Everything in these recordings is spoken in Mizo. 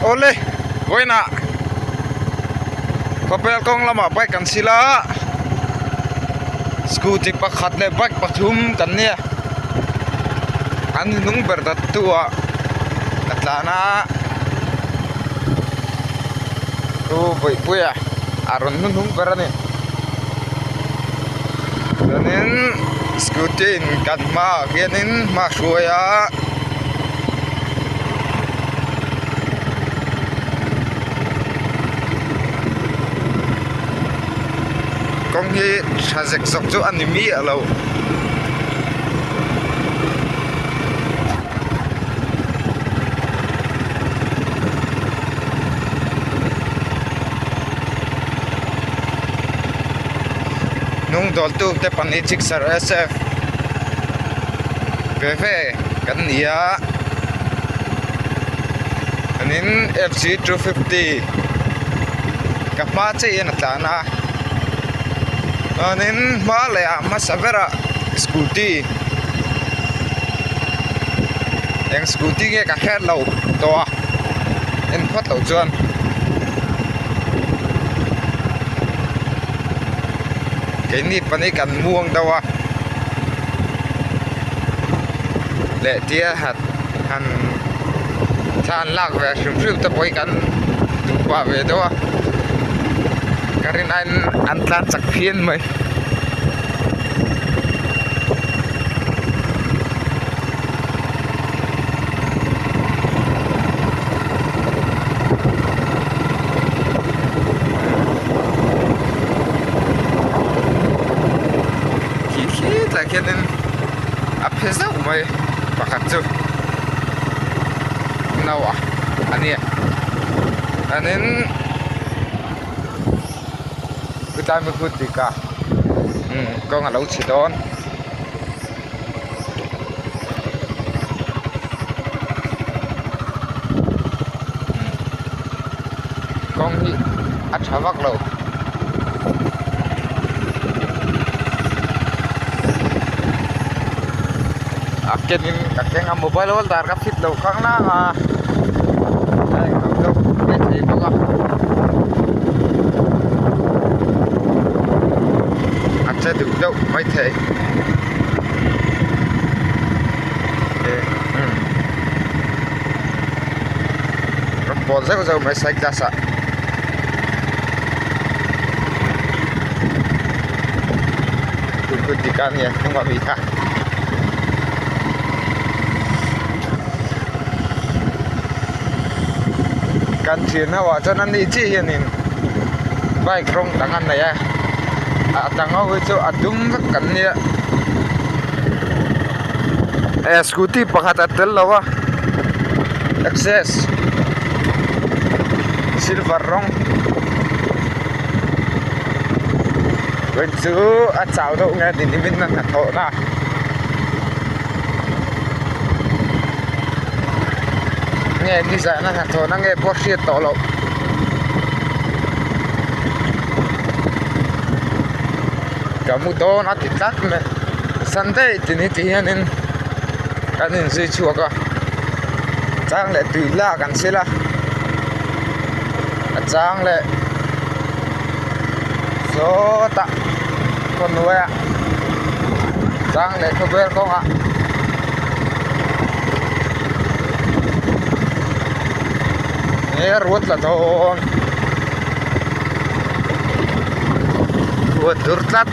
Awle vawiinah khawpel kawng lamah bike kan sil a scooty pakhat leh bike pathum kan nia an hnung ber dat tu ah ka tlan a chu bawihpuia a rawn hnuhnung ber a ni chuanin scooty in kan hmaah hianin hma a hruai a. Kawng hi tha zek zawk chu a ni miah lo. Hnung dawltu te pahnih Gixxer SF ve ve kan ni a chuanin F G 250 ka hma chiah hian a tlan a chuanin hma leh ah hmasa berah scooty eng scooty nge ka hriat loh tawh a en phawt loh chuan. Keini pahnih kan muang deuh a leh tia han han thla an lak ve hrim hrim te pawh hi kan duh pah ve deuh a ka rin aiin an tlan chak phian mai. Khi khi tlai khianin a phe zauh mai pakhat chu no a a nia chuanin chutlai hmun tika umm kawng a lo chhe dawn. Kawng hi a tha vak lo. A kenin ka keng a mobile holder ka fit loh khang lang a a englo deuh maithei bawk a a che duh deuh maithei. Rawn pawl zeuh zeuh mai side glass ah dik a nia hnung ami kha kan thian ho ah chuan ani chiah hianin bike rawng dang an nei a a dang ho hi chu a dum vek kan nia eh scooty pakhat a tel lo a access silver rawng chu a chau deuh nge ni nimin a hnathawh na. Nge nizan a hnathawh na nge pawh hriat tawh loh. Ka mu dawn a ti tlat mai Sunday tih ni hianin kan inzui chhuak a chang leh tui lak an sil a a chang leh sawtah khaw hnuaiah chang leh khawvel kawngah nge ruat la dawn ruat dur tlat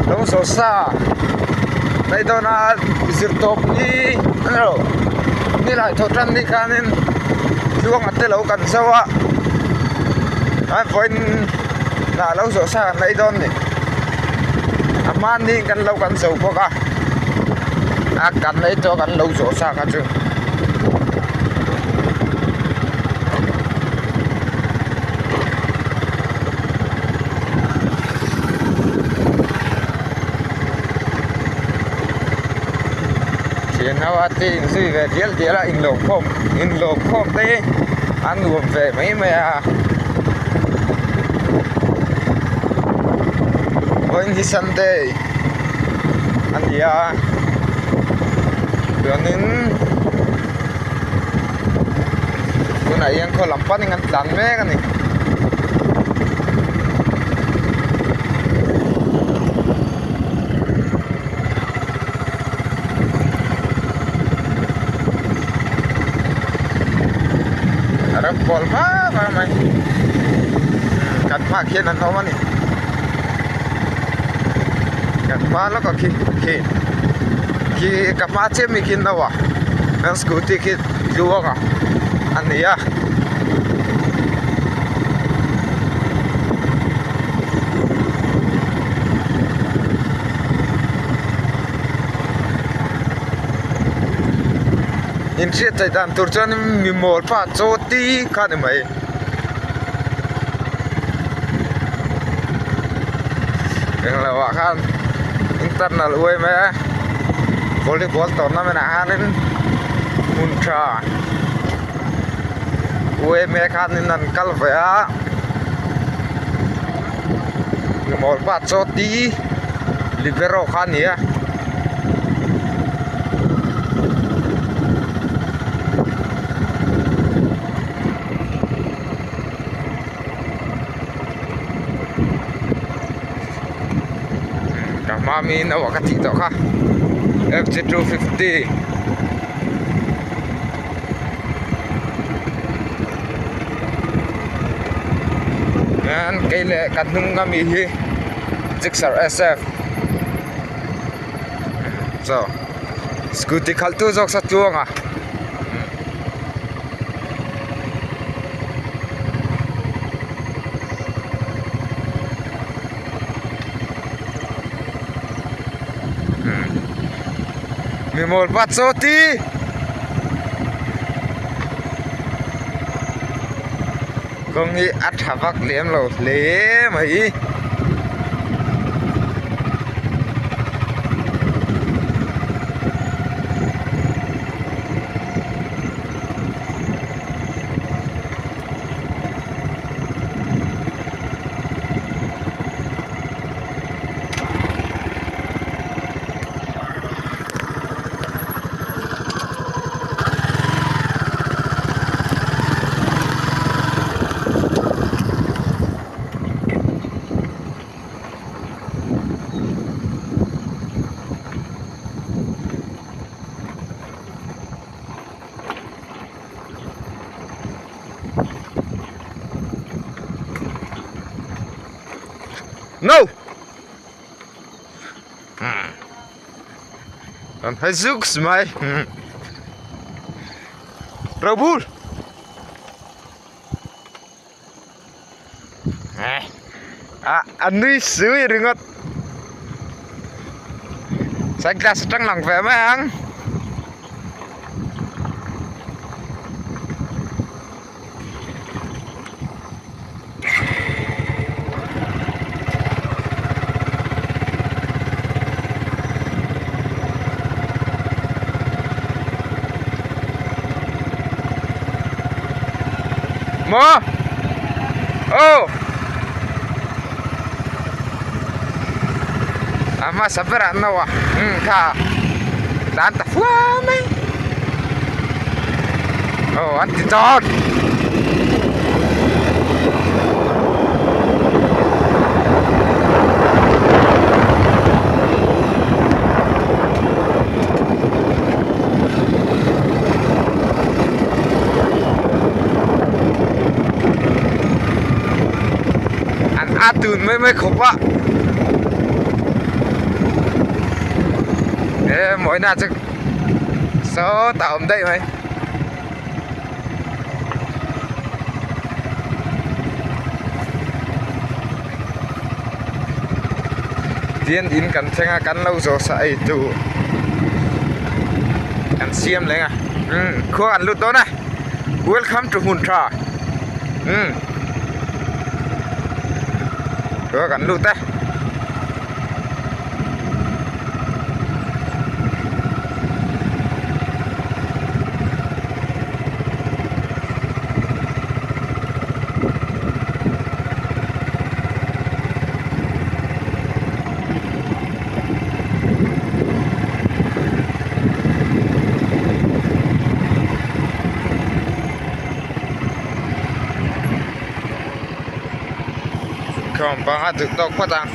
lo zawh sa daih dawn a zir tawp ni alo nilai thawh tan ni khanin tluanga te lo kan zo a a vawiin hnah lo zawh sa kan nei dawn ni a hmani kan lo kan zo bawk a a kan nei tawh kan lo zawh sa kha chu. Thian ho a te inzui ve dial dial a inlawmkhawm inlawmkhawm te hi a nuam ve mai mai a vawiin hi sunday a ni a chuanin. Tunah hian khaw lam panin an tlan mek a ni. A ram kual va va mai kan hmaah khian an awm a ni kan hma lawkah khi khi khi ka hma chiah mi khi no a an scooty khi tluang a a ni a. Inhriat theih dan tur chuan mi mawl pa chaw ti kha a ni mai. Englo ah khan internal uai mai a volleyball tournament ah khanin hmun tha uai mai khanin an kal ve a mi mawl pa chaw ti libero kha a ni a. Ka hma mi no ah ka tih tawh kha F G 250 hian kei leh ka hnung ami hi Gixxer S F chaw scooty khalh tu zawk sa chuang a. Mi mawl pat saw ti. Kawng hi a tha vak lem lo hle mai. No! An hai zuk mai. Robul! Ah, a nui sui ringawt. Sunglass atang lang ve mai ang. Maw? Aw! A hmasa berah no a umm kha tlan ta fua mai aw an ti dawn. An a tun mai mai khawp a he mawina chu sawtah a awm daih mai. Tian in kan thleng a kan lo zawh sa ei tur kan siam leng a umm khua kan lut dawn a welcome to hmun tha umm khua kan lut e. Sawmpanga duh tawk phawt ang.